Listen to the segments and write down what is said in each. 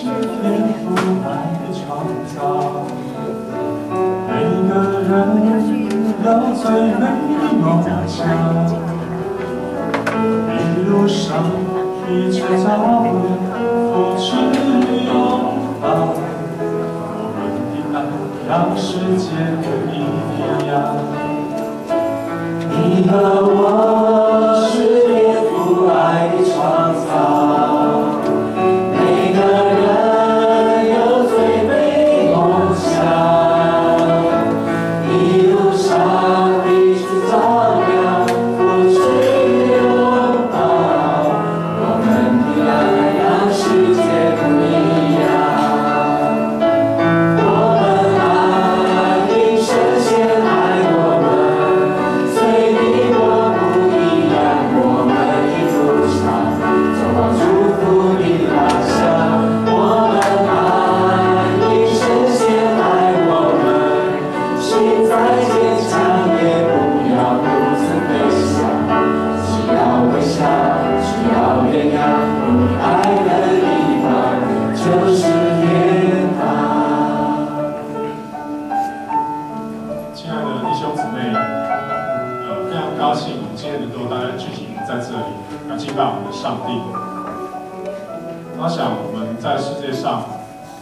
天父愛的創造，每個人有最美的夢想，一路上彼此照亮，扶持擁抱，我們的愛讓世界不一樣。你和我是天父愛的創造，每個人有最美夢想，一路上彼此照亮，扶持擁抱，我們的愛讓世界不一樣。我們愛因神先愛我們，雖你我不一樣，我們一路上走往祝福的方向。我們愛因神先愛我們，心再堅強也不要獨自飛翔，只要微笑，只要原諒，有你愛的地方就是天堂。親愛的弟兄姊妹，非常高興我們今天能夠大家聚集在這裡，來敬拜我們的上帝。我想我們在世界上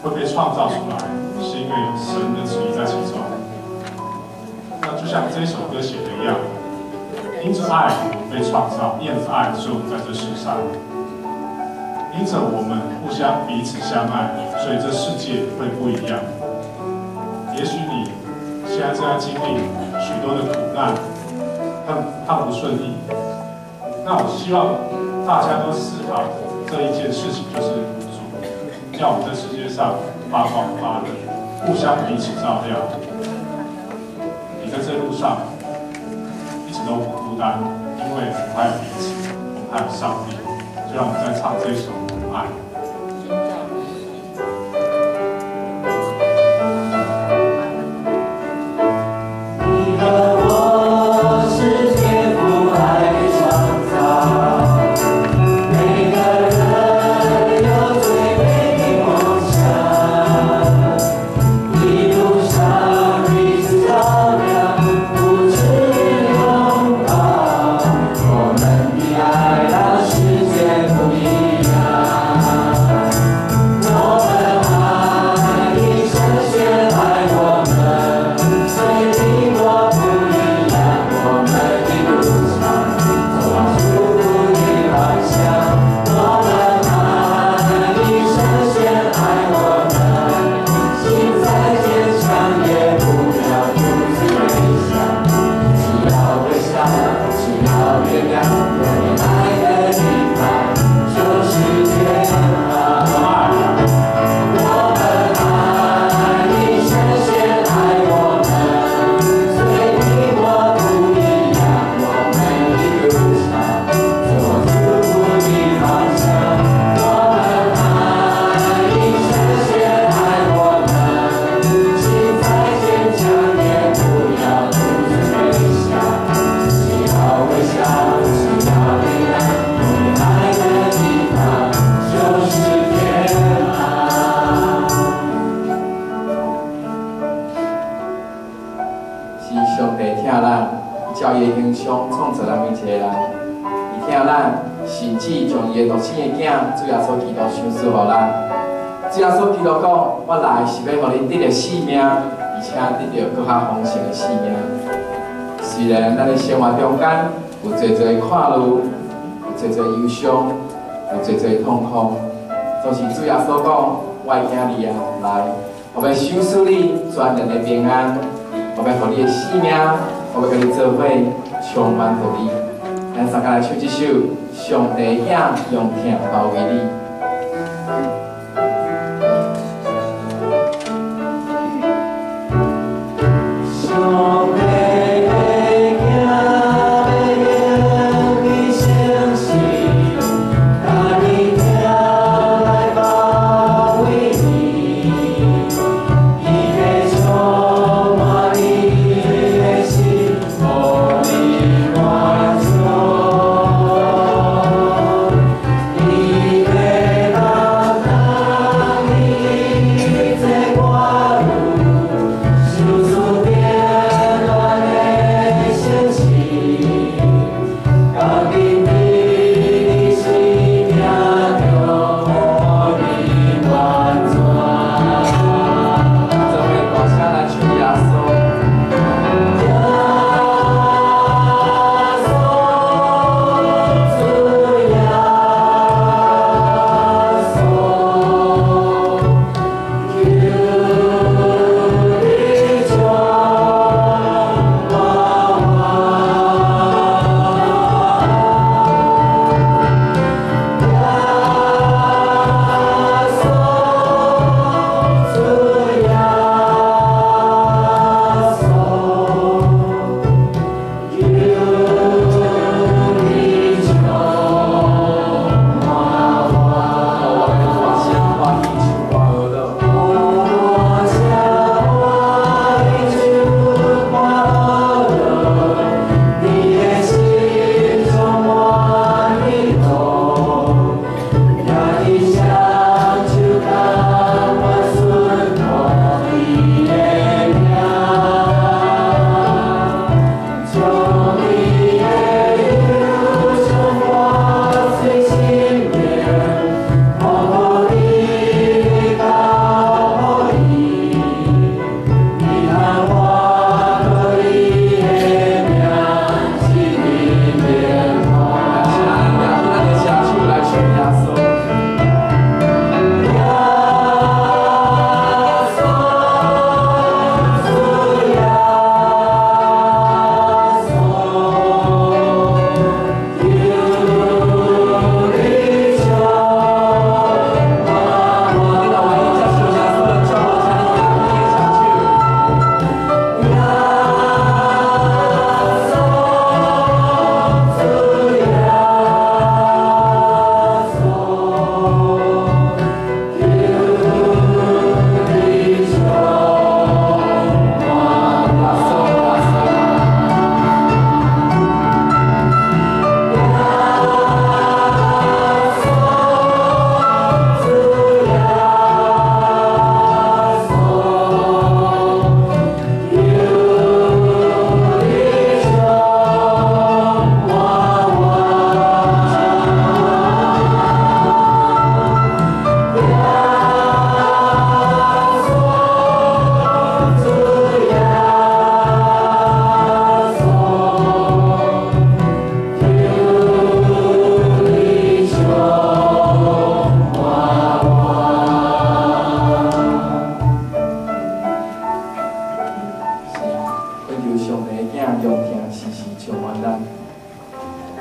會被創造出來，是因為有神的旨意在其中。那就像這首歌寫的一樣，因着愛我們被創造，因着愛所以我們在這世上。因着我們互相彼此相愛，所以這世界會不一樣。也許你現在正在經歷許多的苦難和不順利，那我希望大家都思考這一件事情，就是主叫我們在世界上發光發熱，互相彼此照亮。你在這路上一直都不孤單，因為我們還有彼此，我們還有上帝。就讓我們再唱這首《愛》。你和我是天父愛的創造，每個人有最美的夢想，一路上彼此照亮，扶持擁抱，我們的愛讓世界不一樣。我們愛因神先愛我們，雖你我不一樣，我們一路上走往祝福的方向。我們愛因神先愛我們，心再堅強也不要獨自飛翔，只要微笑，只要原諒，有你愛的地方就是天堂。我們愛因神先愛我們，雖你我不一樣，我們一路上走往祝福的方向。我們愛因神先愛我們，心再堅強也不要獨自飛翔，只要微笑，只要原諒，有你愛的地方就是天堂。是上帝疼咱，照伊的形象創造咱每一個人。伊疼咱，甚至將伊的獨生的囝主耶穌基督賞賜予咱。主耶穌基督講：我來是欲予恁得著性命，而且得著閣較豐盛的性命。雖然咱的生活中間有濟濟的看慮，有濟濟憂傷，有濟濟痛苦，總是主耶穌講：我的囝兒啊，來，我欲賞賜你全然的平安。我欲予你的性命，我欲佮你做伙，充滿著你。咱三個來唱這首《上帝的囝用疼包圍你》。上帝的囝欲用伊誠實，共伊疼來包圍你，伊欲充滿你的心，予你滿足。伊欲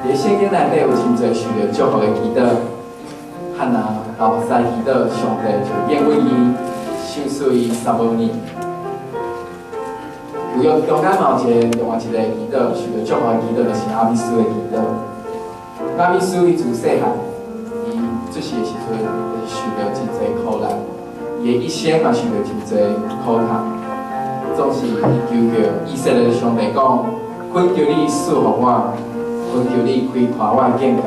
佇聖經內底有真濟受著祝福的祈禱，漢娜流目屎祈禱，上帝就應允伊，賞賜伊30年。舊約中間嘛有一個另外一個祈禱，受著祝福的祈禱，就是雅比斯的祈禱。雅比斯伊自細漢，伊出世的時陣就是受著真濟苦難，伊的一生嘛受著真濟苦痛。總是伊求告以色列的上帝講：懇求你賜予我，懇求你開闊我的境界，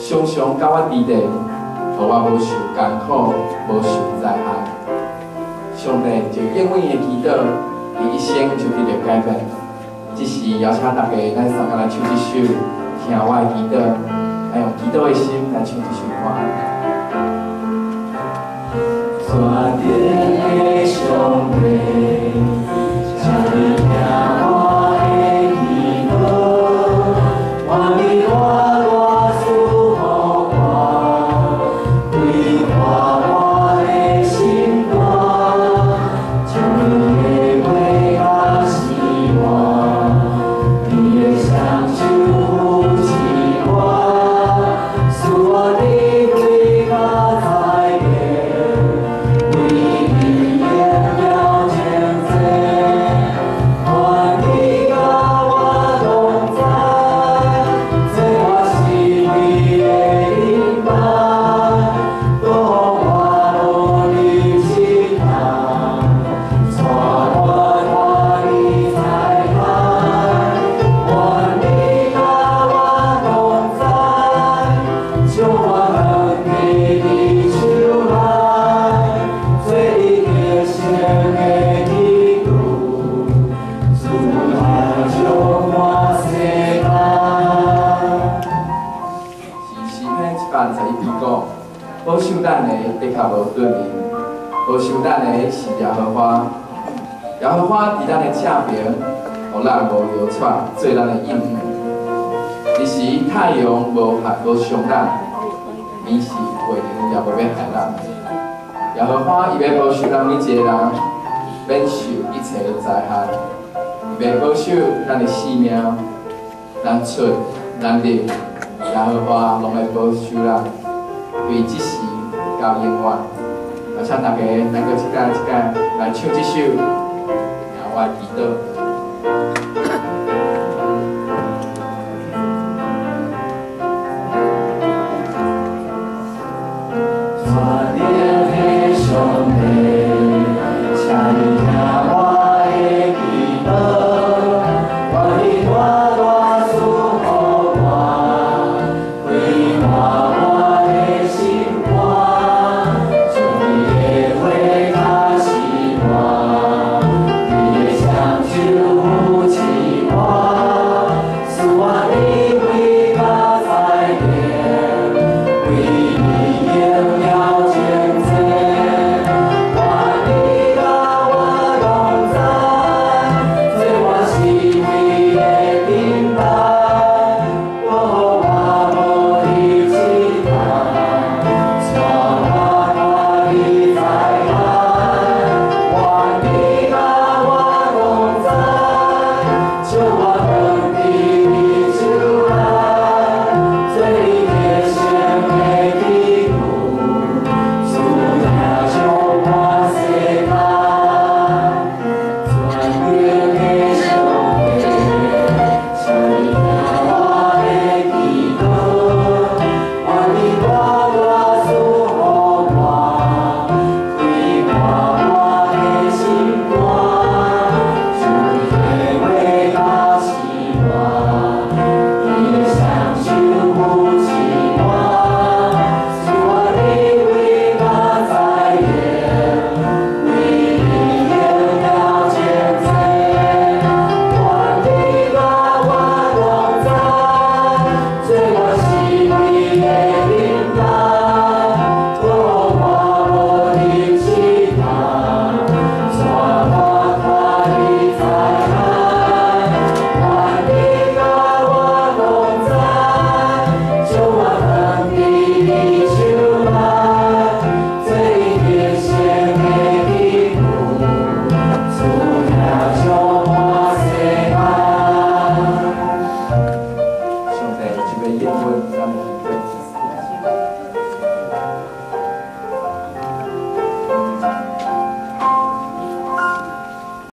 常常佮我佇咧，予我無受艱苦，無受災害。上帝就應允伊的祈禱，伊一生就得著改變。這時邀請大家，咱三個來唱這首《聽我的祈禱》，來用祈禱的心來唱這首歌。全能的上帝，請你聽我的祈禱，願你大大賜予我，開闊我的心肝，將你的話佮生活，你的雙手扶持我，賜我智慧佮才能。為你榮耀前進，願你佮我同在，做我生命的引導，當我無入試探，帶我脫離災害。願你佮我同在，將我藏佇你手內，做你得勝的基督，主來掌管世界。是詩篇121篇講，保守咱的的確無頓眠，保守咱的是耶和華，耶和華佇咱的正爿，予咱無搖掣，做咱的蔭。日時太陽無害無傷咱，暝時月亮也無欲害咱。耶和華伊欲保守咱每一個人，免受一切的災害，伊欲保守咱的性命，咱出咱入，耶和華攏會保守咱，對這時到永遠。邀請大家，咱閣一擺一擺來唱這首《聽我的祈禱》。全能的上帝，請你聽我的祈禱，願你大大賜予我，開闊我的心肝，將你的話佮生活，你的雙手扶持我，賜我智